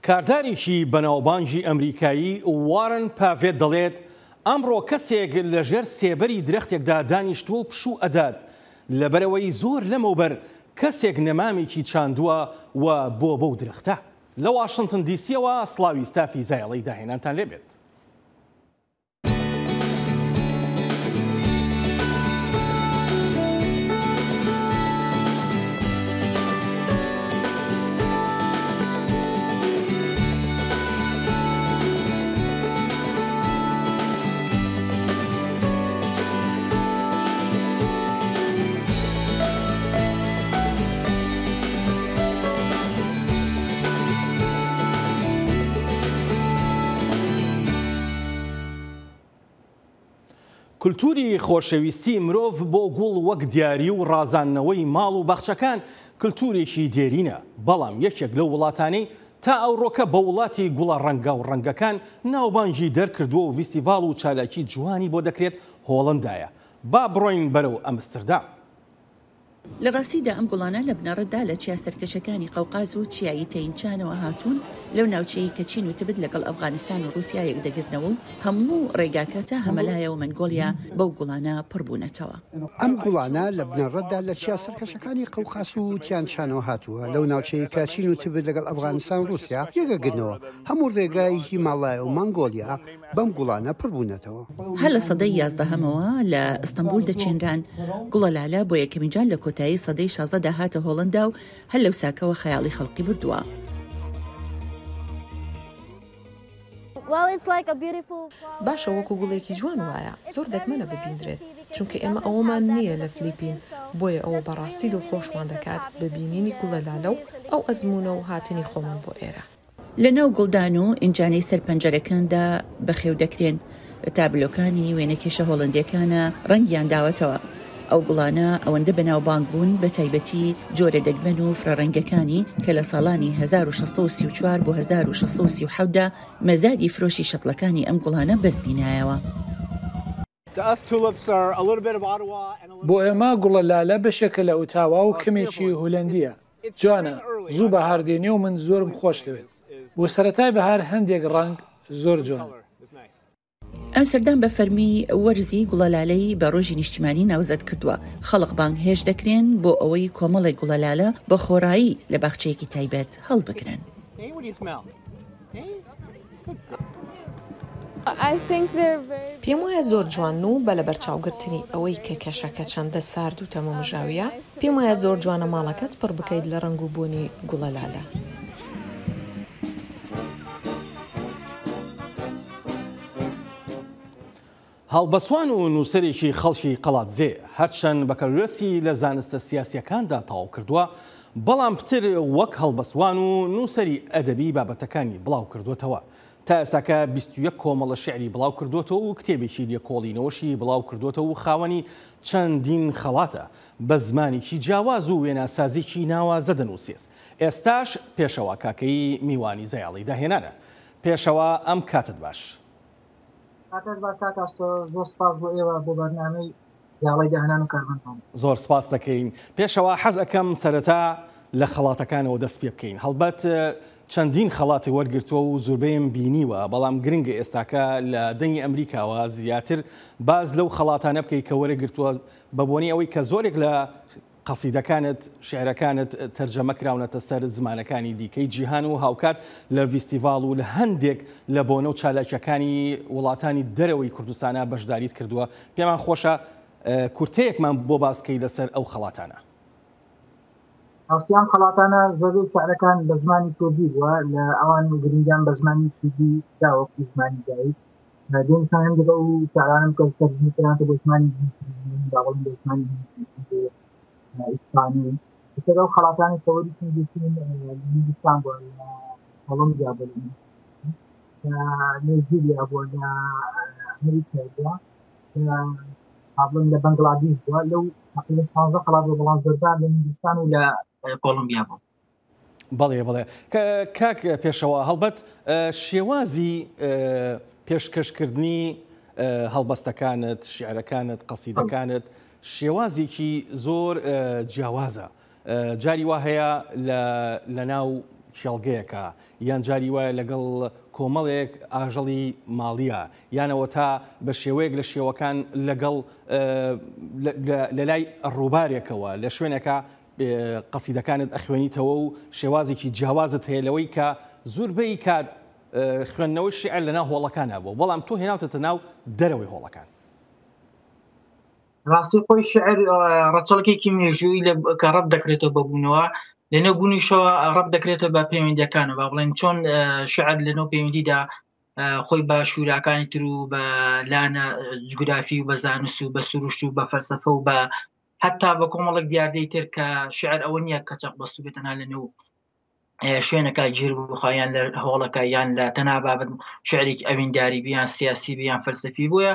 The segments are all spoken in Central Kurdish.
کاردارێکی بەناوبانگی ئەمریکایی وارن پاڤێت دەڵێت، ئەمڕۆ کەسێک لەژێر سێبەری درەختێکدا دانیشتووە و پشوو ئەدات، لەبەرئەوەی زۆر لەمەوبەر کەسێک نەمامێکی چاندووە و بۆ بەو درەختە. لە واشنتن دیسیەوە سڵاوی ستافی زایەڵەی داهێنانتان لێبێت. کلتوری خۆشەویستی مرۆڤ بۆ گوڵ وەک دیاری و ڕازاندنەوەی ماڵ و باخچەکان کلتورێکی دێرینە، بەڵام یەکێک لەو وڵاتانەی تا ئەوڕۆکە بە وڵاتی گوڵە ڕەنگاو ڕەنگەکان ناوبانگی دەرکردووە و ڤیستیڤاڵ و چالاکی جوانی بۆ دەکرێت هۆڵەندایە. با بڕۆین بەرەو ئەمستردام. لە ڕاستیدا ئەم گوڵانە لە بنەڕەتدا لە چیا سەرکەشەکانی قەوقاز و چیایی تەینچانەوە هاتوون، لەو ناوچەیەی کە چین و تبت لەگەڵ ئەفغانستان و ڕووسیا یەکدەگرنەوە و هەموو ڕێگاکە تا هەمەلایە و مەنگۆلیا بەو گوڵانە پڕ بوونەتەوە. ئەم گوڵانە لە بنەڕەتدا لە چیا سەرکەشەکانی قەوقاس و تیانشانەوە هاتووە، لەو ناوچەیەی کە چین و تبت لەگەڵ ئەفغانستان و ڕووسیا یەکەگرنەوە، هەموو ڕێگای هیماڵایا و مەنگۆلیا بەم گوڵانە پڕ بوونەتەوە. هەر لە سەدەی یازدەهەمەوە لە ئەستەنبول دەچێنران. گوڵە لالە بۆ یەکەمین جار لە کۆتایی سەدەی شازدەدا هاتە هۆڵەندا و هەر لەو ساکەوە خەیاڵی خەڵکی بردووە. باشە وەکو گوڵێکی جوان وایە، زۆر دەگمەنە ببیندرێت، چونکە ئێمە ئەوەمان نییە لە فلیپین، بۆیە ئەوە بەڕاستی دڵخۆشمان دەکات بە بینینی گوڵە لالە و ئەو ئەزموونە و هاتنی خۆمان بۆ ئێرە. لە ناو گوڵدان و ئینجانەی سەر پەنجەرەکاندا بەخێو دەکرێن. لە تابلۆکانی وێنەکێشە هۆڵەندییەکانە ڕەنگیان داوەتەوە. ئەو گوڵانە ئەوەندە بەناوبانگ بوون، بە تایبەتی جۆرە دەگمەن و فرەڕەنگەکانی، کە لە ساڵانی 1634 بۆ 1637 دا مەزادی فرۆشی شەتڵەکانی ئەم گوڵانە بەزمینایەوە. بۆ ئێمە گوڵە لالە بەشێکە لە ئوتاوا و کەمێکی هولەندییە. جوانە، زوو بەهار دێنێ و من زۆرم خۆش دەوێت. بۆ سەرەتای بەهار هەندێک ڕەنگ زۆر جوانن. ئەمستردام بە فەرمی وەرزی گوڵەلالەی بە ڕۆژی نیشتیمانی ناوزەد کردووە. خەڵک بانگهێشت دەکرێن بۆ ئەوەی کۆمەڵێک گوڵەلالە بە خۆڕایی لە باخچەیەکی تایبەت هەڵبگرن. پێم وایە زۆر جوانن و بە لەبەرچاوگرتنی ئەوەی کە کەشەکە چەندە سارد و تەمومژاوییە، پێم وایە زۆر جوانە ماڵەکەت پڕ بکەیت لە ڕەنگ و بۆنی گوڵە لالە. هەڵبەستوان و نووسەرێکی خەڵکی قەڵادزێ، هەرچەند بەکالۆریۆسی لە زانستە سیاسییەکاندا تەواو کردووە، بەڵام پتر وەک هەڵبەستوان و نووسەری ئەدەبی بابەتەکانی بڵاو کردووەتەوە. تا ئێستاکە 21 کۆمەڵە شیعری بڵاو کردووەتەوە و کتێبێکی لێکۆڵینەوەشی بڵاو کردووەتەوە و خاوەنی چەندین خەڵاتە. بە زمانێکی جیاواز و وێناسازیی ناوازە دەنووسێت. ئێستاش پێشەوا کاکەیی میوانی زایەڵەی داهێنانە. پێشەوا ئەم کاتەت باش. کاتت باش کاک ئاسۆ، زۆر سپاس بۆ ئێوە بۆ بەرنامەی زایەڵەی داهێنان و کارمەندان. زۆر سپاس دەکەین. پێشەوا حەز ئەکەم سەرەتا لە خەڵاتەکانەوە دەست پێ بکەین. هەڵبەت چەندین خەڵاتی وەرگرتووە و زوربەیم بینیوە، بەڵام گرنگە ئێستاکە لە دەنگی ئەمریکاوە زیاتر باس لەو خەڵاتانە بکەی کە وەرەگرتووە بە بۆنەی ئەوەی کە زۆرێک لە قەسیدەکانت، شیعرەکانت تەرجەمە کراونەتە سەر زمانەکانی دیکەی جیهان و هاوکات لە ڤیستیڤاڵ و لە هەندێک لە بۆنە و چالاکییەکانی وڵاتانی دەرەوەی کوردستانا بەشداریت کردووە، پێمان خۆشە کورتەیەکمان بۆ باس کەی لەسەر ئەو خەڵاتانە. ڕاستی ئەم خەڵاتانە زۆربەی شیعرەکان بە زمانی کوردی بووە، لە ئەوان گرنگیان بە زمانی کوردی داوە وەکو زمانی دایک. دێم هەندێک ئەو شعرانم کە تەرجمە کرانتە بۆ زمانی با بڵێم بۆ زمانی ئیسپانی لەسەر ئەو خەڵاتانی کە وەریشم گرتوون لە هیندستان بووە لە کۆڵۆمبیا بووە لە نێجیریا بووە لە ئەمریکا بووە لە با بڵێم لە بەنگلادیش بووە لەو تقریبا 15 خەڵات بووە بەڵام زۆربەیان لە هیندستان و لە کۆڵۆمبیا بوو. بەڵێ بەڵێ کاک پێشەوا هەڵبەت شێوازی پێشکەشکردنی هەڵبەستەکانت شیعرەکانت قەسیدەکانت شێوازێکی زۆر جیاوازە جاری وا هەیە لە ناو کێڵگەیەکە، یان جاری وایە لەگەڵ کۆمەڵێک ئاژەڵی ماڵییە، یان ئەوەتا بە شێوەیەک لە شێوەکان لەگەڵ لە لای ڕووبارێکەوە لە شوێنێکا قەسیدەکانت ئەخوێنیتەوە و شێوازێکی جیاوازت هەیە لەوەی کە زوربەی کات خوێندنەوەی شیعر لەناو هۆڵەکانا بووە، بەڵام تۆ هێناوتەتە ناو دەرەوەی هۆڵەکان. ڕاستی خۆی شعر ڕەچەڵکێکی مێژووی لە کە ڕەب دەکرێتەوە بە بوونەوە لەنێو بوونیشەوە ڕەب دەکرێتەوە بە پەیوەندیەکانەوە با بڵێن چۆن شعر لەنێو پەیوەندیدا خۆی بە شوراکانی تر و بە لانە جوگرافی و بە زانست و بە سروشت و بە فەلسەفە و بە حتا بە کۆمەڵک دیاردەی تر کە شعر ئەوە نییە کە چەق بەستوو بێت تەنها لەنێو شوێنەکە گیر بخوا یان لە هۆڵەکە یان لە تەنا بابەت شعرێکی ئەوینداری بیان سیاسی بیان فەلسەفی بۆیە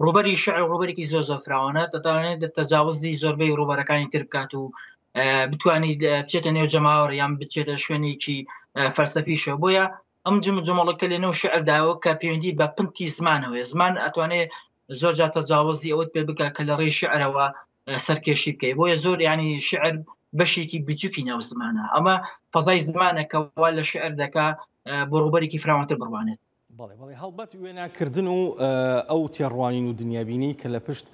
ڕوبەری شعر ڕوبەرێکی زۆر زۆر فراوانە دەتوانێت تەجاوزی زۆربەی ڕوبەرەکانی تر بکات و بتوانیت بچێتە نێو جەماوەر یان بچێتە شوێنێکی فەلسەفیشەوە بۆیە ئەم جم جمەڵەکە لە نێو شعرداوە کە پەیوەندی بە پنتی زمانەوەی زمان ئەتوانێت زۆر جا تەجاوزی ئەوەت پێ بکە کە لە ڕێی شعرەوە سەرکێشی بکەی بۆیە زۆر ینی شعر بەشێکی بچووکی ناو زمانە ئەمە فەزای زمانە کە وا لە شعر دەکا بۆ ڕووبەرێکی فراوانتر بڕوانێت. بەڵێ بەڵێ هەڵبەت وێناکردن و ئەو تێڕوانین و دنیابینی کە لە پشت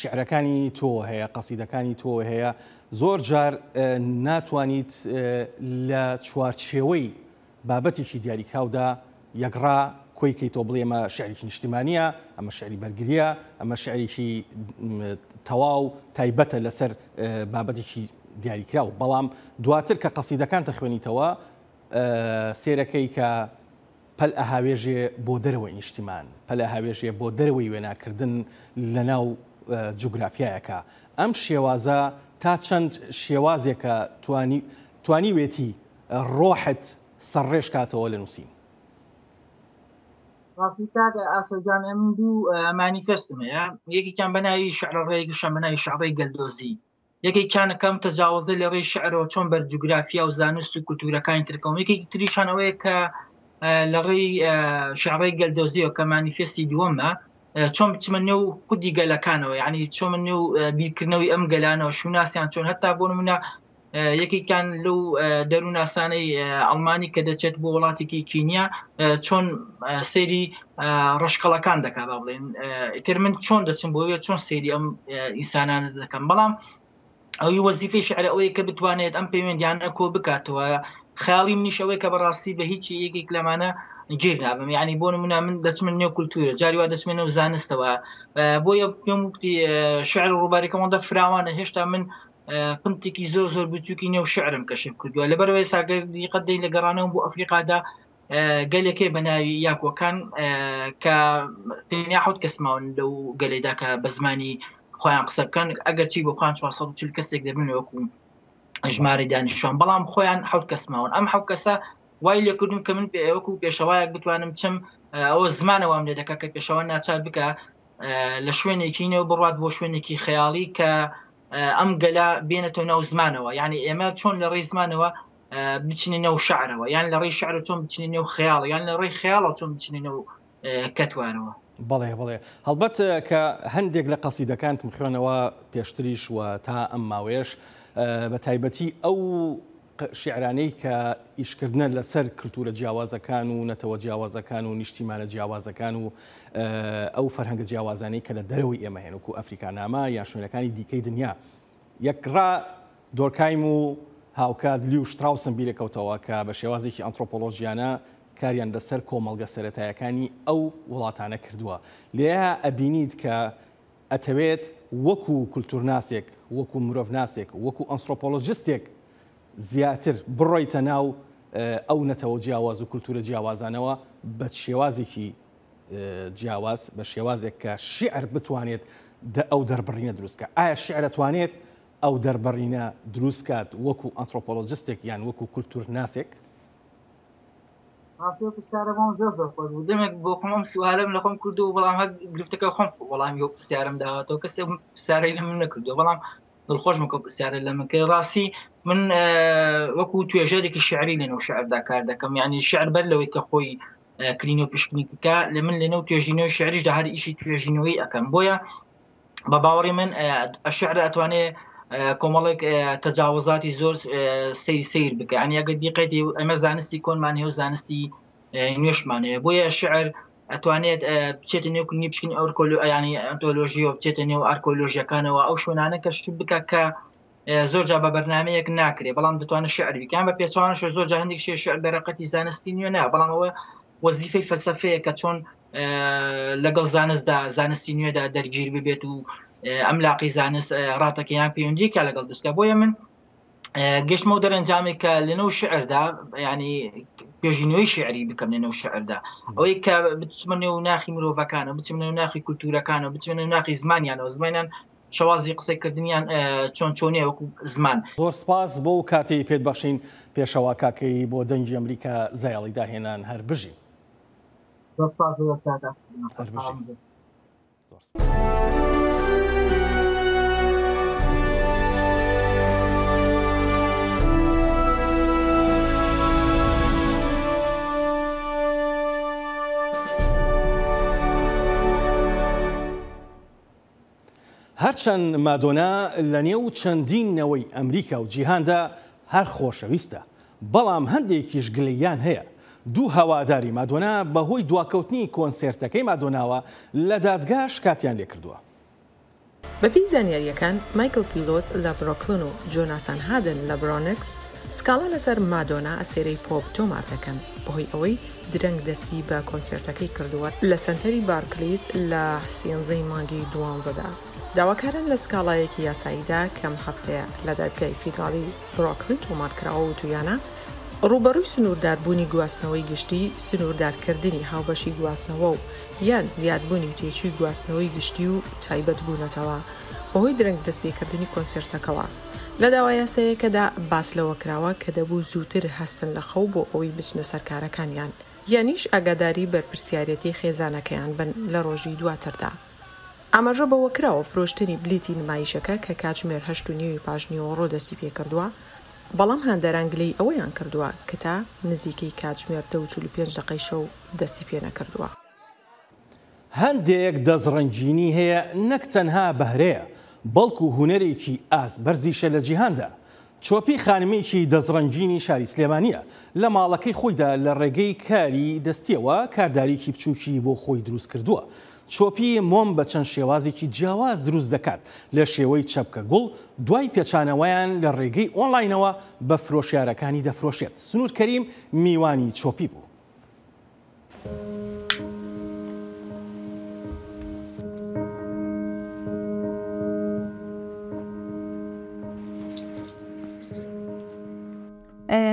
شعرەکانی تۆوە هەیە قەسیدەکانی تۆوە هەیە زۆر جار ناتوانیت لە چوارچێوەی بابەتێکی دیاریکراودا یەکڕا کۆی کەیتەوە بڵێ ئەمە شعرێکی نیشتیمانییە، ئەمە شعری بەرگرییە، ئەمە شعرێکی تەواو تایبەتە لەسەر بابەتێکی دیاریکراو. بەڵام دواتر کە قەسیدەکان تەخوێنیتەوە سێرەکەی کە پەل ئەهاوێژێ بۆ دەرەوەی نیشتیمان، پەل ئەهاوێژێ بۆ دەرەوەی وێناکردن لەناو جوگرافیایەکە. ئەم شێوازە تا چەند شێوازێکە توانی توانیوێتی ڕۆحت سەرڕێژ کاتەوە لە نووسین؟ ڕاستی کاک ئاسۆ گیان ئەم دوو مانیفێستم هەیە یەکێکیان بە ناوی شعرە ڕێ یەکیشیان بە ناوی شعرەی گەلدۆزی یەکێکیان کەم تەجاوزە لە ڕێی شعرەوە چۆن بەر جوگرافیا و زانست و کولتوورەکانی ترکەوم یەکێکی تریشان ئەوەیە کە لە ڕێی شعرەی گەلدۆزیەوە کە مانیفێستی دووەمە چۆن بچمە نێو خودی گەلەکانەوە یعنی چۆن نێو بیرکردنەوەی ئەم گەلانەوە شوناسیان چۆن هەتا بۆ نمونە یەکێکیان لەو دەروونناسانەی ئەڵمانی کە دەچێت بۆ وڵاتێکی کینیا چۆن سەیری ڕەشکەڵەکان دەکا با بڵێن ئیتر من چۆن دەچم بۆ وێ چۆن سەیری ئەم ئینسانانە دەکەم بەڵام ئەوی وەزیفەی شعر ئەوەیە کە بتوانێت ئەم پەیوەندیانە کۆ بکاتەوە خیاڵی منیش ئەوەی کە بەڕاستی بە هیچ یەکێک لەمانە گیر نابم یعنی بۆ نمونە من دەچمە نێو کولتورە جاری وا دەچمە نێو زانستەوە بۆیە پێم وتی شعر ڕووبارێکە ئەوەندە فراوانە هێشتا من پنتێکی زۆر زۆر بچووکی نێو شعرم کەشف کردووە لەبەرەوەی ساگەر دیقەت دەین لە گەڕانەوە بۆ ئەفریقادا گەلێکێ بە ناوی یاکۆکان کە تەنیا حوت کەس ماون لەو گەلێدا کە بە زمانی خۆیان قسە بکەن ئەگەرچی بۆ 540 کەسێک دەبن وەکو ژمارەی دانیشتوان بەڵام خۆیان حوت کەس ماون ئەم حوت کەسە وای لێکردم کە من وەکو پێشەوایەک بتوانم چم ئەوە زمانەوەم لێ دەکات کە پێشەوە ناچار بکە لە شوێنێکی نێو بڕات بۆ شوێنێکی خەیاڵی کە ئەم گەلە بێنێتەوە ناو زمانەوە یعنی ئێمە چۆن لە ڕێی زمانەوە بچینە نێو شعرەوە یان لە ڕێی شعر چۆن بچینە نێو خەیاڵ یان لە ڕێی خەیاڵەوە چۆن بچینە نێو کەتوارەوە. بەڵێ بەڵێ هەڵبەت کە هەندێک لە قەسیدەکانتم خوێنەوە پێشتریش و تا ئەم ماوەیەش بە تایبەتی ئەو شیعرانەی کە ئیشکردنە لەسەر کلتورە جیاوازەکان و نەتەوە جیاوازەکان و نیشتیمانە جیاوازەکان و ئەو فەرهەنگە جیاوازانەی کە لە دەرەوەی ئێمە هەن وەکو ئەفریکانامە یان شوێنەکانی دیکەی دنیا یەکڕا دۆرکایم و هاوکات لیو شتراوسم بیرەکەوتەوە کە بە شێوازێکی ئەنترۆپۆلۆژیانە کاریان لەسەر کۆمەڵگە سەرەتایەکانی ئەو وڵاتانە کردووە لێیە ئەبینیت کە ئەتەوێت وەکو کولتورناسێک، وەکو مرۆڤناسێک، وەکو ئەنسرۆپۆلۆجستێک زیاتر بڕۆیتە ناو ئەو نەتەوە جیاواز و کولتورە جیاوازانەوە بە شێوازێکی جیاواز، بە شێوازێک کە شیعر بتوانێت ئەو دەربڕینە دروست کات. ئایا شیعر ئەتوانێت ئەو دەربڕینە دروست کات وەکو ئەنترۆپۆلۆجستێک یان وەکو کولتورناسێک؟ ڕاستی ئەو پرسیارە بۆم زۆر زۆر خۆش بوو دەمێک بۆ خۆم ئەم سوالم لە خۆم کردو بەڵام هەر گرفتەکە خۆم وەڵامی ئەو پرسیارم داوەتەوە کەسێ ئەم پرسیارەی لە من نەکردووە بەڵام دڵخۆشم کە پرسیارە لە من کرد ڕاستی من وەکو توێژەرێکی شعری لەنێو شعردا کار دەکەم یعنی شعر بەر لەوەی کە خۆی کرین و پشکنی بکە لە من لەنێو توێژینەوەی شعریشدا هەر ئیشی توێژینەوەی ئەەکەم بۆیە بە باوەڕی من شعر ئەتوانێ کۆمەڵێک تەجاوزاتی زۆر سەیر سەیر بکە یعنی ئەگەر دیقەتی ئەمە زانستی کۆنمان هەیە و زانستی نوێشمان هەیە بۆیە شعر ئەتوانێت بچێتە نێو کنی بشکن ئەورکۆلو ینی ئەنتۆلۆژیەوە بچێتە نێو ئارکۆلۆژیەکانەوە ئەو شوێنانە کە شت بکە کە زۆر جا بە بەرنمەیەک ناکرێ بەڵام دەتوانێت شعر بیکان بە پێچوانش زۆر جا هەندێک شێ شعر دەرەقەتی زانستی نوێ نا بەڵام ئەوە وەزیفەی فەلسەفەیە کە چۆن لەگەڵ زانستدا زانستی نوێدا دەرگیر ببێت و ئەم لاقی زانست ڕاتەکەیان پەیوەندیکە لەگەڵ دەستکە بۆیە من گەشتمەوە دەرەنجامێک کە لەنەو شعردا ینی پێژینەوەی شعری بکەم لەنەو شعردا ئەوەی کە بچمە نێو ناخی مرۆڤەکانە بچم نێو ناخی کولتورەکانە بچمە نێو ناخی زمانیانەوە زمانیان شێوازی قسەکردنیان چۆن چۆنیە وەکو زمان. زۆر سپاس بۆ و کاتەی پێت بەخشین پێشەوا کاکەیی بۆ دەنگی ئەمریکا زایەڵی داهێنان هەر بژی. زۆر سپاس بۆ کاتە. هەر بژی. زۆر سپاس. هەرچەند مادۆنا لەنێو چەندین نەوەی ئەمریکا و جیهاندا هەر خۆشەویستە، بەڵام هەندێکیش گلەییان هەیە. دوو هەواداری مادۆنا بەهۆی دواکەوتنی کۆنسێرتەکەی مادۆناوە لە دادگا شکاتیان لێکردووە. بەپێی زانیارییەکان، مایکڵ فیلۆس لە برۆکلن و جۆناسان هادن لە برۆنکس سکاڵا لەسەر مادۆنا ئەستێرەی پۆپ تۆمار دەکەن بەهۆی ئەوەی درەنگ دەستی بە کۆنسێرتەکەی کردووە لە سەنتەری بارکلیز لە سیانزەی مانگی دوانزەدا. داواکاران لە سکاڵایەکی یاساییدا کە ئەم هەفتەیە لە دادگای فیدراڵی برۆکلن تۆمارکراوە وتوویانە، ڕووبەڕووی سنوورداربوونی گواستنەوەی گشتی، سنووردارکردنی هاوبەشی گواستنەوە و یان زیادبوونی تێچووی گواستنەوەی گشتی و تایبەت بوونەتەوە بەهۆی درەنگ دەستپێکردنی کۆنسێرتەکەوە. لە داوا یاساییەکەدا باس لەوە کراوە کە دەبوو زووتر هەستن لە خەو بۆ ئەوەی بچنە سەر کارەکانیان یانیش ئاگاداری بەرپرسیارێتی خێزانەکەیان بن لە ڕۆژی دواتردا. ئاماژە بەوە کراوە فرۆشتنی بلیتی نمایشەکە کە کاتژمێر هەشت و نیوی پاشنیوەڕۆ دەستی پێکردووە، بەڵام هاندەران گلەیی ئەوەیان کردووە کە تا نزیکەی کاتژمێر دە و 45 دەقەی شەو دەستی پێنەکردووە. هەندێک دەستڕەنگینی هەیە نەک تەنها بەهرەیە، بەڵکو هونەرێکی ئاست بەرزیشە لە جیهاندا. چۆپی خانمێکی دەستڕەنگینی شاری سلێمانییە، لە ماڵەکەی خۆیدا لە ڕێگەی کاری دەستییەوە کارداریی بچووکی بۆ خۆی دروستکردووە. چۆپی مۆم بە چەند شێوازێکی جیاواز دروست دەکات لە شێوەی چەپکە گوڵ، دوای پێچانەوەیان لە ڕێگەی ئۆنلاینەوە بە فرۆشیارەکانی دەفرۆشێت. سنوور کەریم میوانی چۆپی بوو.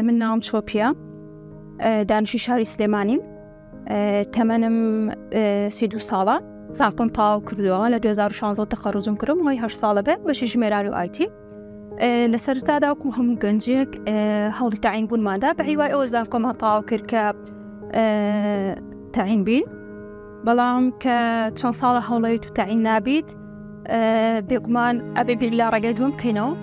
من ناوم چۆپیە دانیشی شاری سلێمانیم تەمەنم 32 ساڵە زانکۆم تەواو کردووە لە 2016 تەخەڕوجم کردم هۆی هەشت ساڵە بێ بەشی ژمێرار و ئایتی لە سەرتادا وەکو هەموو گەنجێک هەوڵی تاعین بوونماندا بە هیوای ئەوە زانکۆمان تەواو کرد کە تاعین بین بەڵام کە چەند ساڵە هەوڵەیت و تاعین نابیت بێگومان ئەبێ بیر لە ڕێگەی دووەم بکەینەوە.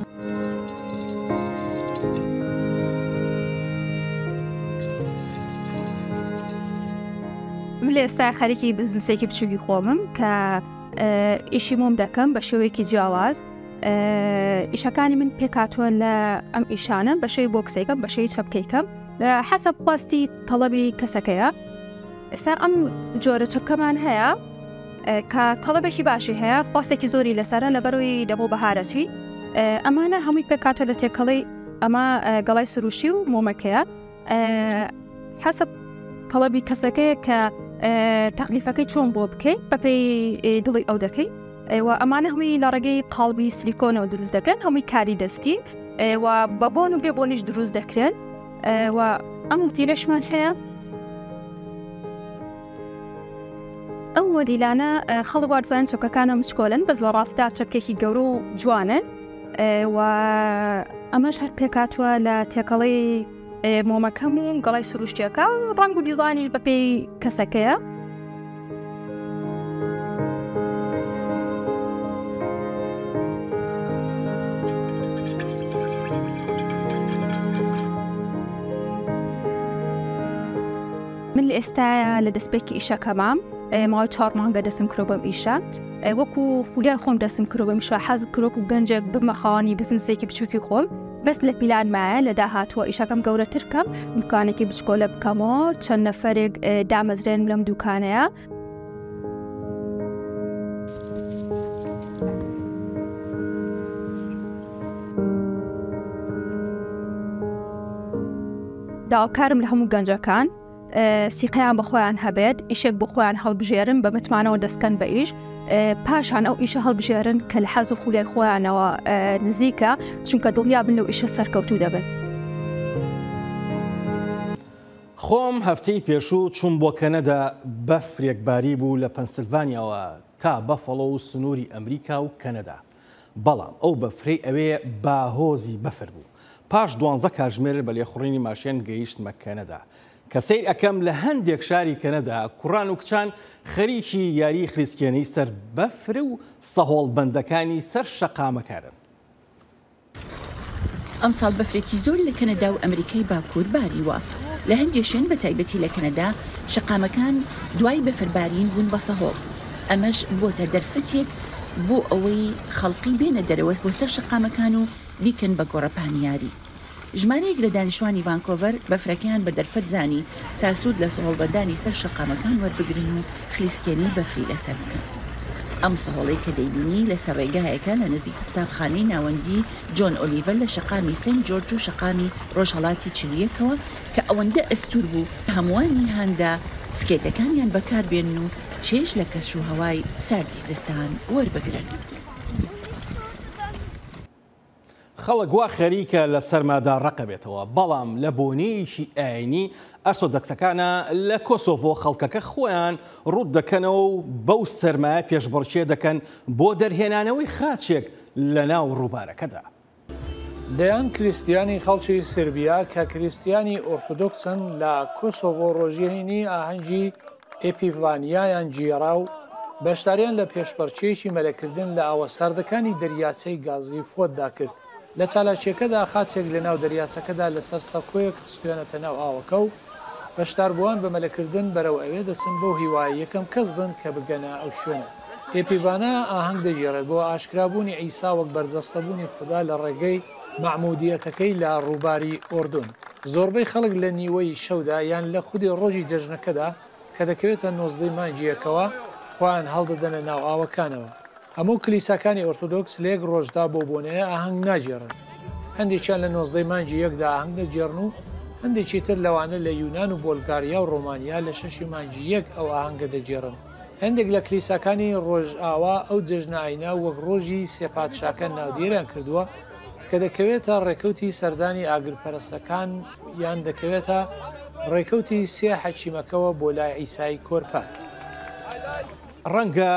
من لە ئێستا خەریکی بزنسێکی بچووکی خۆمم کە ئیشی مۆم دەکەم بە شێوەیەکی جیاواز ئیشەکانی من پێکاتوە لە ئەم ئیشانە بە شێوی بۆکسێکم بە شێوی چەپکەیکەم حەسەب خواستی تەڵەبی کەسەکەیە ئێستا ئەم جۆرە چەپکەمان هەیە کە تەڵەبێکی باشی هەیە خواستێکی زۆری لەسرە لەبەرەوەی دەبۆ بەهارەچی ئەمانە هەمووی پێکاتە لە تێکەڵی ئەمە گەڵای سروشتی و مۆمەکەیە حەسب تەڵەبی کەسەکەیە کە تەغلیفەکەی چۆن بۆ بکەیت بەپێی دڵی ئەو دەکەی ئەوە ئەمانە هەمووی لە ڕێگەی قاڵبی سلیکۆنەوە دروست دەکەن هەمووی کاری دەستی و بە بۆن و بێ بۆنیش دروست دەکرێن و ئەم تیرەشمان هەیە ئەو مۆدیلانە خەڵک وارزان چەپکەکانە مچکۆلن بەس لە ڕاستدا چەپکێکی گەورە و جوانن و ئەمەش هەر پێکاتوە لە تێکەڵەی مۆمەکەم و گەڵای سروشتیەکە ڕەنگ و دیزانیش بەپێی کەسەکەیە. من لە ئێستایا لە دەستپێکی ئیشەکەمام. ماوەی چوار مانگە دەستم کرۆ بەم ئیشە وەکو خولیای خۆم دەستم کرۆ بەم ئیشە حەز کرۆک و گەنجێک ببمە خاوەنی بزنسێکی بچووکی خۆم بەس لە پیلان مایە لە داهاتووە ئیشەکەم گەورەتر کەم دوکانێکی بچکۆلە بکەمەوە چەند نەفەرێک دامەزرێنم لەم دوکانەیە. داواکارم لە هەموو گەنجەکان سیقەیان بە خۆیان هەبێت ئیشێک بۆ خۆیان هەڵبژێرن بە متمانەوە دەستکەن بە ئیش پاشان ئەو ئیشە هەڵبژێرن کە لە حەز و خولیای خۆیانەوە نزیکە چونکە دڵنیا بن لەو ئیشە سەرکەوتوو دەبن. خۆم هەفتەی پێشوو چووم بۆ کەنەدا بەفرێک باری بوو لە پەنسلڤانیاوە تا بەفەڵۆ و سنووری ئەمریکا و کەنەدا بەڵام ئەو بەفرەی ئەوێ باهۆزی بەفر بوو. پاش دوانزە کاژمێر بە لێخوڕینی ماشێن گەیشتمە کەنەدا. کە سەیر ئەکەم لە هەندێک شاری کەنەدا کوڕان و کچان خەریکی یاری خلیسکێنەی سەر بەفر و سەهۆڵبەندەکانی سەر شەقامەکانن. ئەمساڵ بەفرێکی زۆر لە کەنەدا و ئەمریکای باکوور باریوە. لە هەندێ شوێن بە تایبەتی لە کەنەدا شەقامەکان دوای بەفربارین بوون بە سەهۆڵ. ئەمەش بۆتە دەرفەتێک بۆ ئەوەی خەڵقی بێنە دەرەوە بۆ سەر شەقامەکان و بیکەن بە گۆڕەپانی یاری. ژمارەیەک لە دانیشتوانی ڤانکۆڤەر بەفرەکەیان بە دەرفەت زانی تا سوود لە سەهۆڵبەندانی سەر شەقامەکان وەربگرن و خلیسکێنەی بەفری لەسەر بکەن. ئەم سەهۆڵەی کە دەیبینی لەسەر ڕێگایەکە لە نزیک قوتابخانەی ناوەندی جۆن ئۆلیڤەر لە شەقامی سەینت جۆرج و شەقامی ڕۆژهەڵاتی 41ەوە کە ئەوەندە ئەستوور بوو هەمووانی هاندا سکێتەکانیان بەکاربێنن و چێژ لە کەشوهەوای ساردی زستان وەربگرن. خەڵک وا خەریکە لە سەرمادا ڕەقەبێتەوە، بەڵام لە بۆنەیەکی ئاینی ئەرسۆدەکسەکانە لە کۆسۆڤۆ خەڵکەکە خۆیان ڕووت دەکەنەوە و بەو سەرمایە پێشبڕکێ دەکەن بۆ دەرهێنانەوەی خاچێک لەناو ڕووبارەکەدا. دەیان کریستیانی خەڵکی سربیا کە کریستیانی ئۆرتۆدۆکسن لە کۆسۆڤۆ ڕۆژی هەینی ئاهەنگی ئێپیڤانیایان گێڕا و بەشداریان لە پێشبڕکێیەکی مەلەکردن لە ئاوە ساردەکانی دەریاچەی گازی فۆتدا کرد. لە چالاکییەکەدا خاچێک لەناو دەریاچەکەدا لەسەر سەکۆیەک خستویانەتە ناو ئاوەکە و بەشداربووان بە مەلەکردن بەرەو ئەوێ دەچن بەو هیوایە یەکەم کەس بن کە بگەنە ئەو شوێنە. ئێپیڤانا ئاهەنگ دەگێڕێت بۆ ئاشکرابوونی عیسا وەک بەرجەستەبوونی خودا لە ڕێگەی مەعمودییەتەکەی لە ڕووباری ئۆردون. زۆربەی خەڵک لە نیوەی شەودا یان لە خودی ڕۆژی جەژنەکەدا کە دەکەوێتە نۆزدەی مانگی یەکەوە خۆیان هەڵدەدەنە ناو ئاوەکانەوە. هەموو کلیساکانی ئۆرتۆدۆکس لە یەک ڕۆژدا بەو بۆنەیە ئاهەنگ ناگێڕن. هەندێکیان لە نۆزدەی مانگی یەکدا ئاهەنگ دەگێڕن و هەندێکی تر لەوانە لە یونان و بۆلگاریا و ڕۆمانیا لە شەشی مانگی یەک ئەو ئاهەنگە دەگێڕن. هەندێک لە کلیساکانی ڕۆژئاوا ئەو جەژنە ئاینە وەک ڕۆژی سێ پادشاکە ناودێریان کردووە کە دەکەوێتە ڕێکەوتی سەردانی ئاگرپەرستەکان یان دەکەوێتە ڕێکەوتی سێ حەکیمەکەوە بۆ لای عیسای کۆرپە. ڕەنگە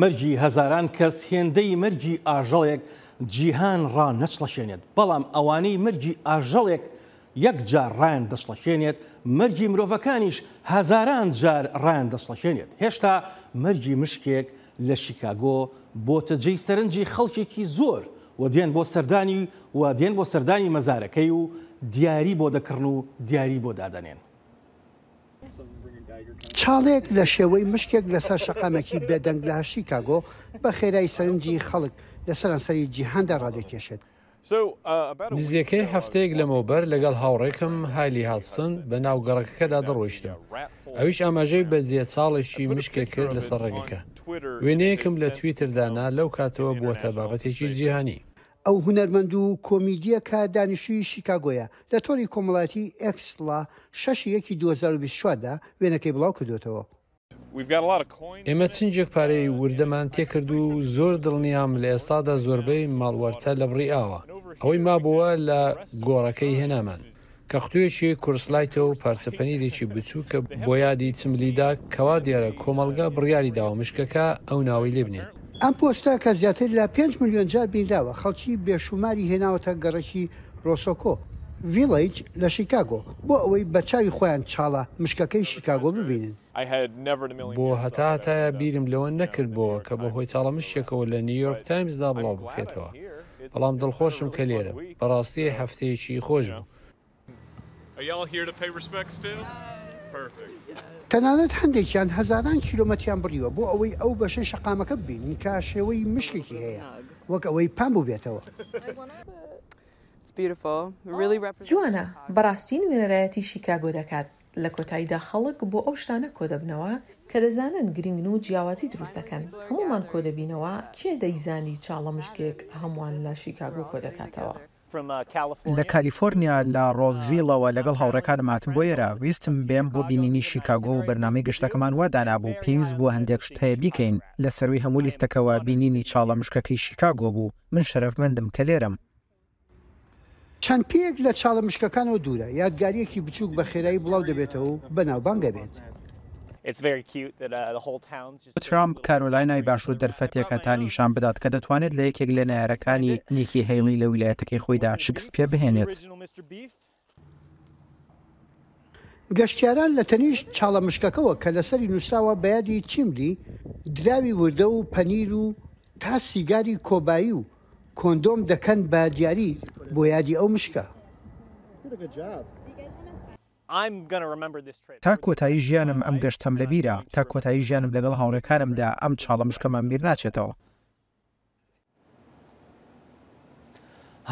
مەرگی هەزاران کەس هێندەی مەرگی ئاژەڵێک جیهان ڕانەچڵەکێنێت، بەڵام ئەوانەی مەرگی ئاژەڵێک یەک جار ڕایان دەچڵەکێنێت، مەرگی مرۆڤەکانیش هەزاران جار ڕایان دەچڵەکێنێت. هێشتا مەرگی مشکێک لە شیکاگۆ بۆتە جێی سەرنجی خەڵکێکی زۆر و دێن بۆ سەردانی و دێن بۆ سەردانی مەزارەکەی و دیاری بۆ دەکڕن و دیاری بۆ دادەنێن. چاڵێک لە شێوەی مشکێک لەسەر شەقامێکی بێدەنگ لە شیکاگۆ بە خێرای سەرنجی خەڵک لە سەرانسەری جیهاندا ڕادەکێشێت. نزیکەی هەفتەیەک لەمەوبەر لەگەڵ هاوڕێکم هایلی هادسن بە ناو گەڕەکەکەدا دەڕۆیشتم. ئەویش ئاماژەی بە جێچاڵێکی مشکێک کرد لەسەر ڕێگەکە. وێنەیەکم لە تویتر دانا، لەو کاتەوە بووەتە بابەتێکی جیهانی. ئەو هونەرمەند و کۆمیدییە کە دانیشتووی شیکاگۆیە، لە تۆڕی کۆمەڵایەتیی ئێکس لە شەش ی یەکی 2024 دا وێنەکەی بڵاوکردووەتەوە. ئێمە چنگێک پارەی وردەمان تێکرد و زۆر دڵنیام لە ئێستادا زۆربەی ماڵوەرتە لە بڕی ئاوە. ئەوەی مابۆوە لە گۆڕەکەی هێنامان، کە قوتوویەکی کورسلایتە و پارچە پەنیرێکی بچووکە بۆ یادی چملیدا کەوا دیارە کۆمەڵگە بڕیاری داوە مشکەکە ئەو ناوەی لێ بنێن. ئەم پۆستە کە زیاتر لە پێنج ملیۆن جار بینراوە، خەڵکی بێشوماری هێناوەتە گەڕەکی ڕۆسۆکۆ ڤیڵەیج لە شیکاگۆ بۆ ئەوەی بە چاوی خۆیان چاڵە مشکەکەی شیکاگۆ ببینن. بۆ هەتا هەتایە بیرم لەوە نەکردبۆوە کە بەهۆی چاڵە مشکێکەوە لە نیویۆرک تایمزدا بڵاو بکرێتەوە، بەڵام دڵخۆشم کە لێرەم. بەڕاستی هەفتەیەکی خۆش بوو. تەنانەت هەندێکیان هەزاران کیلۆمەتریان بڕیوە بۆ ئەوەی ئەو بەشەی شەقامەکە ببینن کە شێوەی مشکێکی هەیە، وەک ئەوەی پان بووبێتەوە. جوانە، بەڕاستی نوێنەرایەتی شیکاگۆ دەکات. لە کۆتاییدا خەڵک بۆ ئەو شتانە کۆدەبنەوە کە دەزانن گرنگن و جیاوازی دروست دەکەن. هەموومان کۆدەبینەوە، کێ دەیزانی چاڵە مشکێک هەمووان لە شیکاگۆ کۆدەکاتەوە؟ لە کالیفۆرنیا لە ڕۆزڤیڵەوە لەگەڵ هاوڕێکانم هاتم بۆ ئێرە. ویستم بێم بۆ بینینی شیکاگۆ و بەرنامەی گەشتەکەمان وا دانابوو پێویست بووە هەندێک شت هەیە بیکەین. لە سەرووی هەموو لیستەکەوە بینینی چاڵە مشکەکەی شیکاگۆ بوو. من شەرەفمەندم کە لێرەم. چەند پێیەک لە چاڵە مشکەکانەوە دوورە، یادگارییەکی بچووک بە خێرایی بڵاو دەبێتەوە و بەناوبانگ دەبێت. بۆ ترامپ، کارۆلاینای باشوور دەرفەتێکە تا نیشان بدات کە دەتوانێت لە یەکێک لە نەیارەکانی نیکی هەیڵی لە ویلایەتەکەی خۆیدا شکست پێ بهێنێت. گەشتیاران لە تەنیشت چاڵە مشکەکەوە کە لەسەری نووسراوە بە یادی چیملی، دراوی وردە و پەنیر و تا سیگاری کۆبایی و کۆندۆم دەکەن بە دیاری بۆ یادی ئەو مشکە. تا کۆتایی ژیانم ئەم گەشتەم لەبیرە، تا کۆتایی ژیانم لەگەڵ هاوڕێکانمدا ئەم چاڵە مشکەمان بیرناچێتەوە.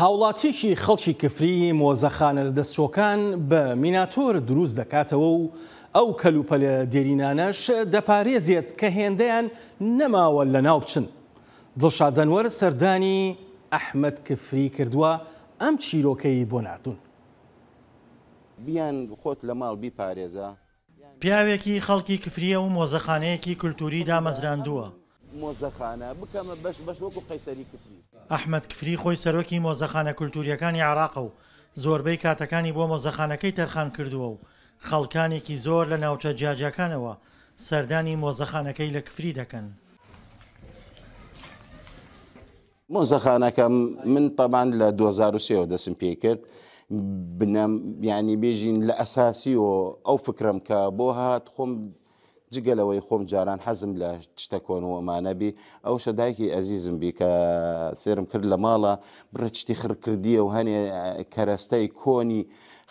هاوڵاتیەکی خەڵکی کفری مۆزەخانە لەدەستچووەکان بە میناتۆر دروست دەکاتەوە و ئەو کەلوپەلە دێرینانەش دەپارێزێت کە هێندەیان نەماوە لەناو بچن. دڵشاد ئەنوەر سەردانی ئەحمەد کفری کردووە ئەم چیرۆکەی بۆ ناردوون. بیان خۆت لە ماڵ بیپارێزە. پیاوێکی خەڵکی کفرییە و مۆزەخانەیەکی کولتووری دامەزراندووە. مۆزەخانە بکەمە بەش بەش وەکو قەیسەری کفری. ئەحمەد کفری خۆی سەرۆکی مۆزەخانە کولتوورییەکانی عێراقە و زۆربەی کاتەکانی بۆ مۆزەخانەکەی تەرخان کردووە و خەڵکانێکی زۆر لە ناوچە جیاجیاکانەوە سەردانی مۆزەخانەکەی لە کفری دەکەن. مۆزەخانەکەم من تەبان لە 2023 ەوە دەسم پێ کرد بنەم یعنی بێژین لە ئەساسیەوە ئەو فکرم کە بۆ هات خۆم جگە لەوەی خۆم جاران حەزم لە شتە کۆن و ئەمانە بی ئەوشە دایکی ئەزیزم بی کە سێرم کرد لە ماڵە بڕە شتی خڕ کردیە و هەنێ کەرەستەی کۆنی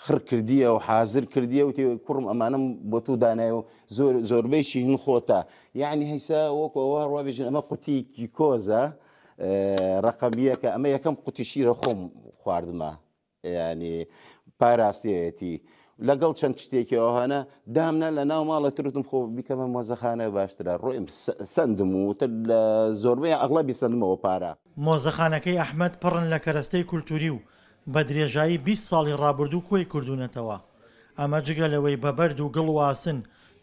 خڕ کردیە و حازر کردیە وتی کوڕم ئەمانەم بۆ تو دانای و زۆر زۆربەیشی هن خۆتە یعنی هەیسا وەکو ئەوە ڕوا بێژن ئەمە قوتیکی کۆزە ڕەقەمیەکە ئەمە یەکەم قوتی شیرە خۆم خواردمە یانی پاراستیەتی لەگەڵ چەند شتێکی ئەوهانە دامنا لە ناو ماڵە تروتم خۆ بیکەمە مۆزەخانە باشترە ڕۆیم سندم و تر لە زۆربەی ئەغڵەبی سندمەوە پارە. مۆزەخانەکەی ئەحمەد پڕن لە کەرەستەی کولتوری و بە درێژایی 20 ساڵی ڕابردوو کۆی کردوونەتەوە. ئەمە جگە لەوەی بە بەرد و گڵ و ئاسن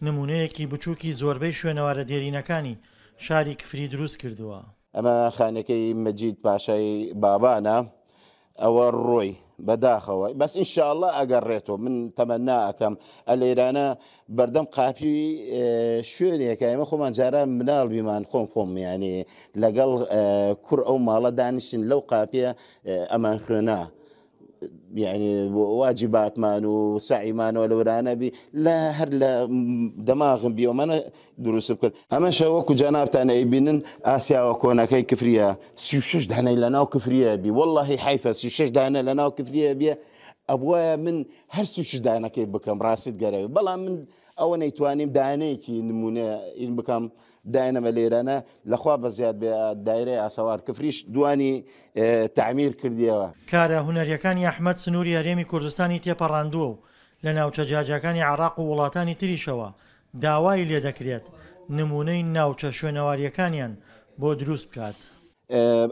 نموونەیەکی بچووکی زۆربەی شوێنەوارە دێرینەکانی شاری کفری دروست کردووە. ئەمە خانەکەی مەجید پاشای بابانە ئەوە ڕۆی بەداخەوە بەس ئینشاءاللە ئەگەڕێتەوە من تەمەنا ئەکەم ئەلێرانە بەردەم قاپی شوێنێکە ئێمە خۆمان جاران مناڵ بیمان خۆم خۆم یانێ لەگەڵ کوڕ ئەو ماڵە دانیشتین لەو قاپیە ئەمان خوێنا یعنی واجباتمان و سەعیمانەوە لەورانە بی لە هەر لە دەماغم بی ئەمانە دروست بکرد ئەمەشە وەکو جەنابتان ئەیبینن ئاسیاوە کۆنەکەی کفریە 36 دانەی لە ناو کفریە بی واللهی حیفە 36 دانە لە ناو کفریە بیە ئەبوایە من هەر 36 دانەکەی بکەم ڕاستت گەرەوێ بەڵام من ئەوە نەیتوانیم دانەیەکی نمونە ئین بکەم داینەمە لێرانە لەخوا بەزیاد بێ دایرەی ئاسەوار کفریش دوانی تەعمیر کردیەوە. کارە هونەرییەکانی ئەحمەد سنووری هەرێمی کوردستانی تێپەڕاندووە و لە ناوچە جیاجیاکانی عێراق و وڵاتانی تریشەوە داوای لێدەکرێت نموونەی ناوچە شوێنەوارییەکانیان بۆ دروست بکات.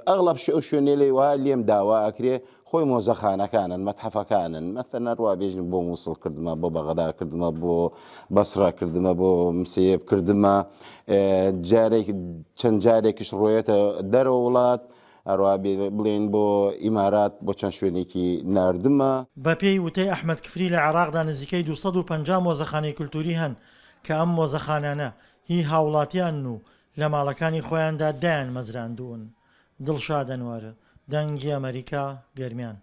ئەغڵەب ئەو شوێنەی وا لێم داوا ئەکرێ خۆی مۆزەخانەکانن، مەتحەفەکانن، مەسەلەن هەر وا بێژن بۆ موسڵ کردمە، بۆ بەغدا کردمە، بۆ بەسرە کردمە، بۆ مسەیەب کردمە، جارێک چەند جارێکیش ڕۆیەتە دەرەوە وڵات، هەروە بڵێن بۆ ئیمارات بۆ چەند شوێنێکی ناردمە. بەپێی وتەی ئەحمەد کفری لە عێراقدا نزیکەی 250 مۆزەخانەی کولتووری هەن کە ئەم مۆزەخانانە هی هاوڵاتیانن و لە ماڵەکانی خۆیاندا دایانمەزراندوون. دڵشاد ئەنوەر، دەنگی ئەمەریکا، گەرمیان.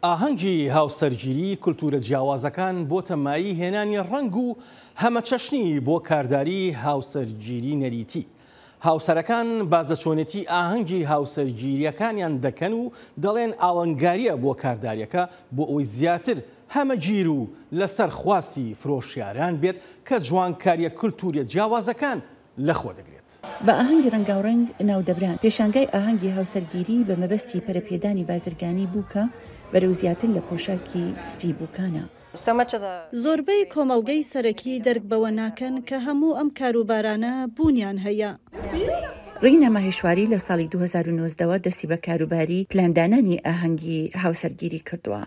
ئاهەنگی هاوسەرگیری کولتوورە جیاوازەکان بۆتە مایەی هێنانی ڕەنگ و هەمەچەشنی بۆ کارداری هاوسەرگیری نەریتی. هاوسەرەکان باس لە چۆنێتی ئاهەنگی هاوسەرگیرییەکانیان دەکەن و دەڵێن ئاڵنگارییە بۆ کاردارییەکە بۆ ئەوەی زیاتر هەمەگیر و لەسەر خواستی فرۆشیاران بێت کە جوانکارییە کولتووریە جیاوازەکان لەخۆ دەگرێت. بە ئاهەنگی ڕەنگاوڕەنگ ناودەبران. پێشانگای ئاهەنگی هاوسەرگیری بە مەبەستی پەرەپێدانی بازرگانی بووکە بەرەو زیاتر لە پۆشاکی سپی بووکانە. زۆربەی کۆمەڵگەی سەرەکی دەرک بەوە ناکەن کە هەموو ئەم کاروبارانە بوونیان هەیە. ڕینا ماهێشواری لە ساڵی 2019 وە دەستی بە کاروباری پلاندانانی ئاهەنگی هاوسەرگیری کردووە.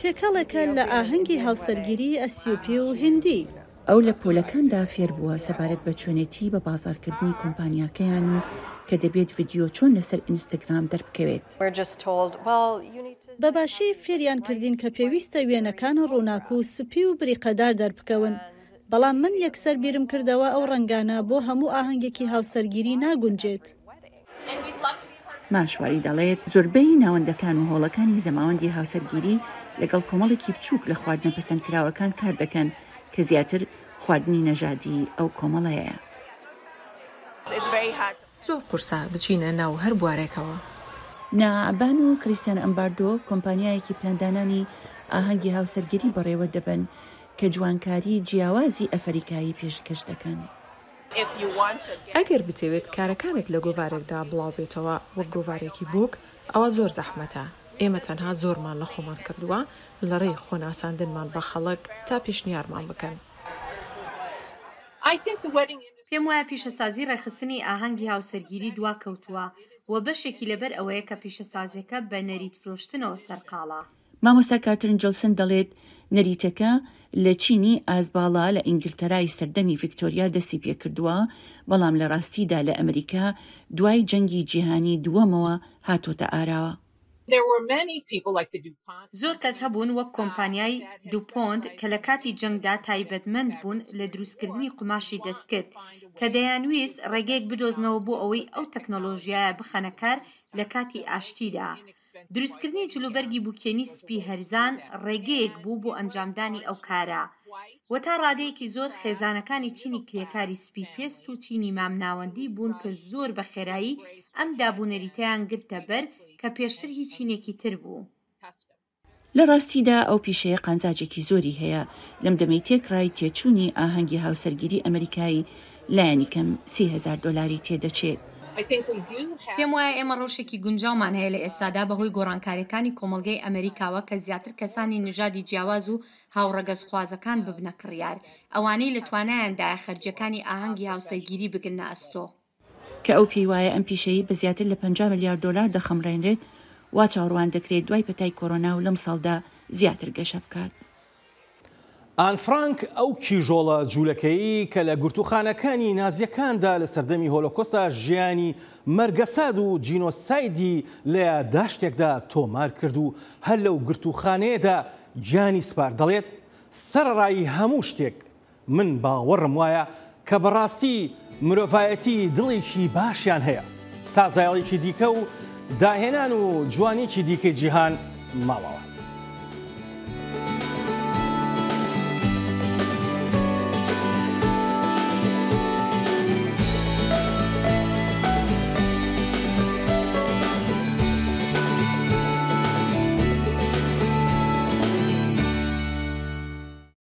تێکەڵێکە لە ئاهەنگی هاوسەرگیری ئەسیوپی و هیندی. ئەو لە پۆلەکاندا فێربووە سەبارەت بە چۆنێتی بە بازاڕکردنی کۆمپانیاکەیان و کە دەبێت ڤیدیۆ چۆن لەسەر ئینستاگرام دەربکەوێت. بە باشی فێریان کردین کە پێویستە وێنەکان ڕووناک و سپی و بریقەدار دەربکەون، بەڵام من یەکسەر بیرم کردەوە ئەو ڕەنگانە بۆ هەموو ئاهەنگێکی هاوسەرگیری ناگونجێت. ماشواری دەڵێت، زۆربەی ناوەندەکان و هۆڵەکانی زەماوەندی هاوسەرگیری لەگەڵ کۆمەڵێکی بچووک لە خواردنە پەسەندکراوەکان کاردەکەن کە زیاتر خواردنی نەژادی ئەو کۆمەڵەیە. زۆر قورسە بچینە ناو هەر بوارێکەوە. ناعبان و کریستیان ئەمباردۆ کۆمپانیایەکی پلاندانانی ئاهەنگی هاوسەرگیری بەڕێوەدەبەن کە جوانکاری جیاوازی ئەفەریکایی پێشکەش دەکەن. ئەگەر بتەوێت کارەکانت لە گۆڤارێکدا بڵاوبێتەوە وەک گۆڤارێکی بووک، ئەوا زۆر زەحمەتە. ئێمە تەنها زۆرمان لە خۆمان کردووە لەڕێی خۆناساندنمان بە خەڵک تا پێشنیارمان بکەن. پێم وایە پیشەسازی ڕێکخستنی ئاهەنگی هاوسەرگیری دواکەوتووە و بەشێکی لەبەر ئەوەیە کە پیشەسازیەکە بە نەریت فرۆشتنەوە سەرقاڵە. مامۆستا کاترین جۆلسن دەڵێت، نەریتەکە لە چینی ئازباڵا لە ئینگلتەرای سەردەمی ڤیکتۆریا دەستی پێکردووە، بەڵام لە ڕاستیدا لە ئەمریکا دوای جەنگی جیهانی دووەمەوە هاتۆتە ئاراوە. زۆر کەس هەبوون وەک کۆمپانیای دوپۆنت کە لە کاتی جەنگدا تایبەتمەند بوون لە دروستکردنی قوماشی دەستکرد کە دەیانویست ڕێگەیەک بدۆزنەوە بۆ ئەوەی ئەو تەکنەلۆژیایە بخەنە کار لە کاتی ئاشتیدا. دروستکردنی جلوبەرگی بوکێنی سپی هەرزان ڕێگەیەک بوو بۆ ئەنجامدانی ئەو کارە و تا ڕادەیەکی زۆر خێزانەکانی چینی کرێکاری سپی پێست و چینی مامناوەندی بوون کە زۆر بە خێرایی ئەم دابونەریتەیان گرتە بەر کە پێشتر هی چینێکی تر بوو. لە ڕاستیدا ئەو پیشەیە قانزاجێکی زۆری هەیە، لەم دەمەی تێکڕای تێچوونی ئاهەنگی هاوسەرگیری ئەمریکایی لایەنیکەم 30 هەزار دۆلاری تێدەچێت. پێم وایە ئێمە ڕەوشێکی گونجاومان هەیە لە ئێستادا بەهۆی گۆڕانکارییەکانی کۆمەڵگەی ئەمریکاوە کە زیاتر کەسانی نژادی جیاواز و هاوڕەگەزخوازەکان ببنە کڕیار، ئەوانەی لە توانایاندایە خەرجییەکانی ئاهەنگی هاوسەرگیری بگرنە ئەستۆ. کە ئەو پێی وایە ئەم پیشەیەی بە زیاتر لە 50 ملیار دۆلار دەخەمڵێنرێت، وا چاوەڕوان دەکرێت دوای پەتای کۆرۆنا و لەمساڵدا زیاتر گەشە بکات. ئان فرانک ئەو کیژۆڵە جوولەکەیی کە لە گرتووخانەکانی نازییەکاندا لە سەردەمی هۆلۆکۆستا ژیانی مەرگەسات و جینۆسایدی لە یاداشتێکدا تۆمار کرد و هەر لەو گرتووخانەیەدا گیانی سپارد دەڵێت سەرەڕای هەموو شتێک من باوەڕم وایە کە بەڕاستی مرۆڤایەتی دڵێکی باشیان هەیە. تا زایەڵێکی دیکە و داهێنان و جوانیەکی دیکەی جیهان ماڵاوا.